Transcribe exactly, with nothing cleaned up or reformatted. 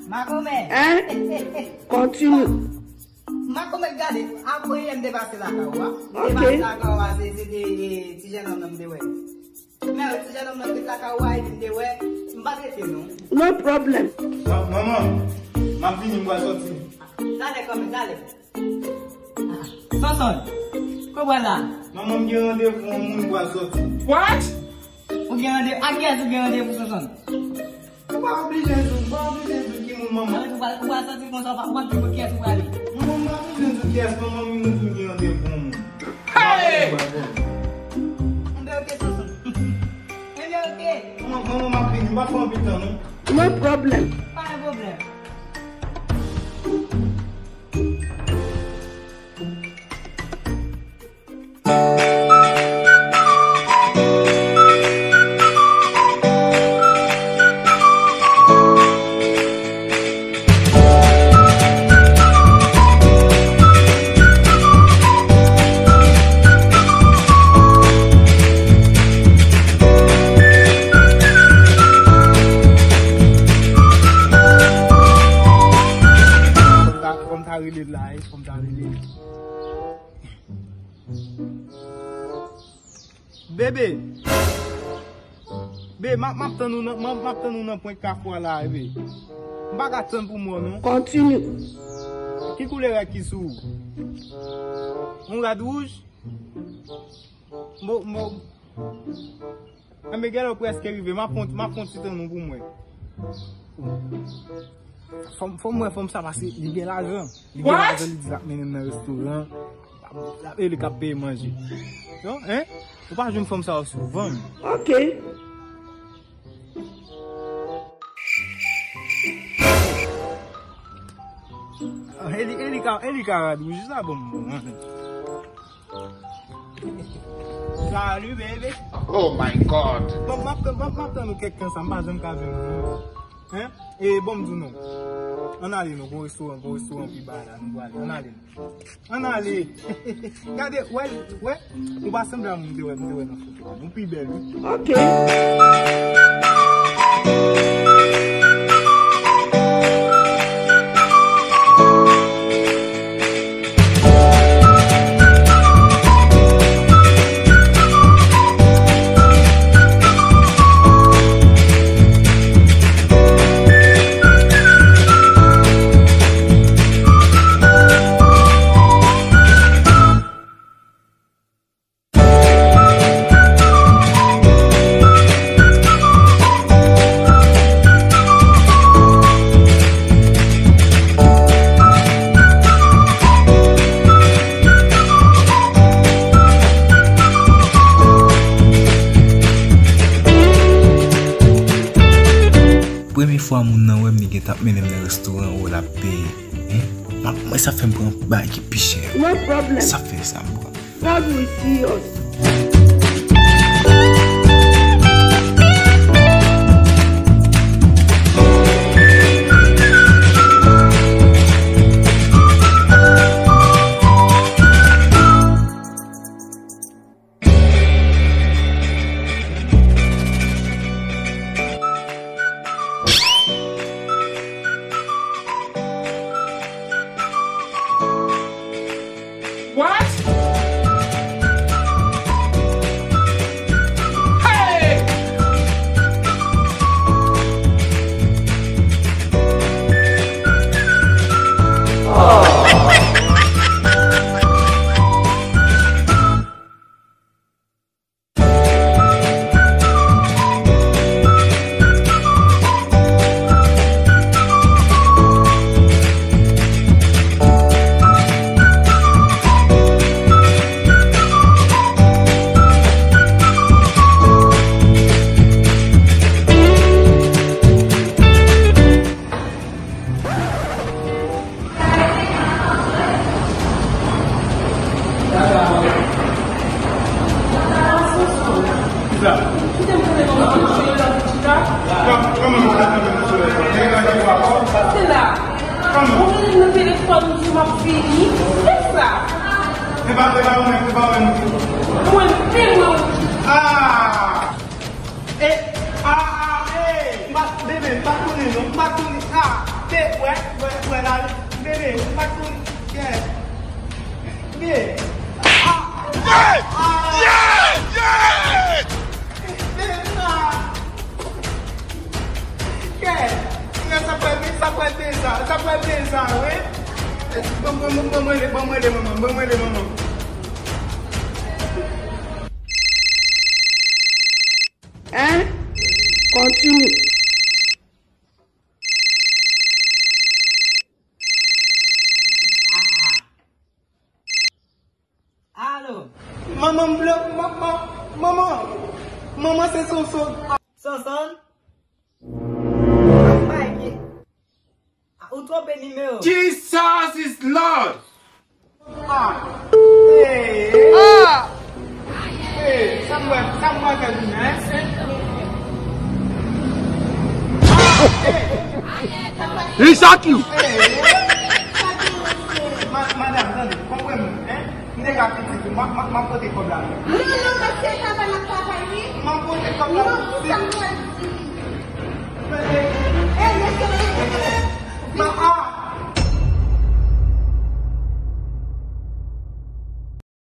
Makomè. Hein? Continue. Makomè, gade, apre yè m te pase lakay ou a. M te pase lakay ou a, se, se te, e, ti jennonm nan m te wè. Men ti jennonm nan te lakay ou a, epi m te wè, m pa t rete non. No problem. Ma-, manman, m ap vini, m pral sòti. Talè kanmenm, talè. Sonson, kòman w la? Manman, m gen randevou yon moun, m pral sòti. What? Ou gen randevou? Ak kiyès ou gen randevou, Sonson? Ou pa oblije di, ou pa oblije di ki moun, manman. Ou pa, ou pa sòti konsa, ou pa, ou pa di kiyès ou prale. Manman, m pa bezwen di kiyès, manman, m di m gen randevou yon moun. Hey! Anben, oke, Sonson. Anben, oke. Manman, manman, m ap vini, m pa fè anpil tan, non. No problem. Pa gen pwoblèm. Fò m ta, fò m ta rele l la, wi, fò m ta rele l. Bebe! Bebe, m ap, m ap tann ou nan, m ap, m ap tann ou nan pwent kafou a la, bebe. M pa ka tann pou m wè w, non. Continue. Ki koulè rad ki sou ou? Yon rad wouj? Mo, mo. Anben, gèlè w prèske rive. M ap fon, m ap fon ti tann ou pou m wè. Fò m, fò m wè fanm sa pase, li gen lajan. Li gen lajan, li di l ap mennen m nan restoran. L ap, e li k ap peye manje. Non, hein? Ou pa jwenn fanm sa yo souvan. Ok. E li, e li ka, e li ka rad wouj sa, bon, bon. Salut, baby. Oh my God. Bon, m ap, m ap, m ap tann ou kèk tan sa, m pa janm ka jwenn ou, non. Hein? E bon, m di w non. Ann ale non, gon restoran, gon restoran pi ba la, nou prale. Ann ale non. Ann ale. Gade, wè, wè, ou pa sanble a moun m te wè, m te wè nan foto a. Ou pi bèl, wi. Ok. Premye fwa moun nan wè m, li gentan ap mennen m nan restoran, o, l ap peye. Hein? M ap, mwen, sa fè m pran bagay ki pi chè. No problem. Sa fè sa m pran. God will see us. What? Hey! E, a, a, e, m pa, bebe, m pa konnen non, m pa konnen, a, te, Wè, wè la, bebe, ou pa konn kè. Bebe. Ah! Yeah! Ah! Yeah! Yeah! Bebe, ah! Kè. Kè, sa pral byen, sa pral byen sa, sa pral byen sa, wi. Bon, bon, bon, bon, mwen rele, bon, mwen rele manman, bon, mwen rele manman. Hein? Continue. Alo. Manman m blan, ma-, ma-, manman. Manman se Sonson. Sonson? Apa ki? Ah, ou twonpe nimewo. Jesus is Lord. Ah. Hey. Ah. Hey, sa m wè, sa m wè fè vin, hein? Ah, hey. He shock you. Hey. Ma-, madam, tande, konprann mwen, hein? M te ka pitit, m ap, m ap, m ap pote kòb la. Non, non, mesye, travay, m ap travay, wi. M ap pote kòb la. Non, pou sa m pral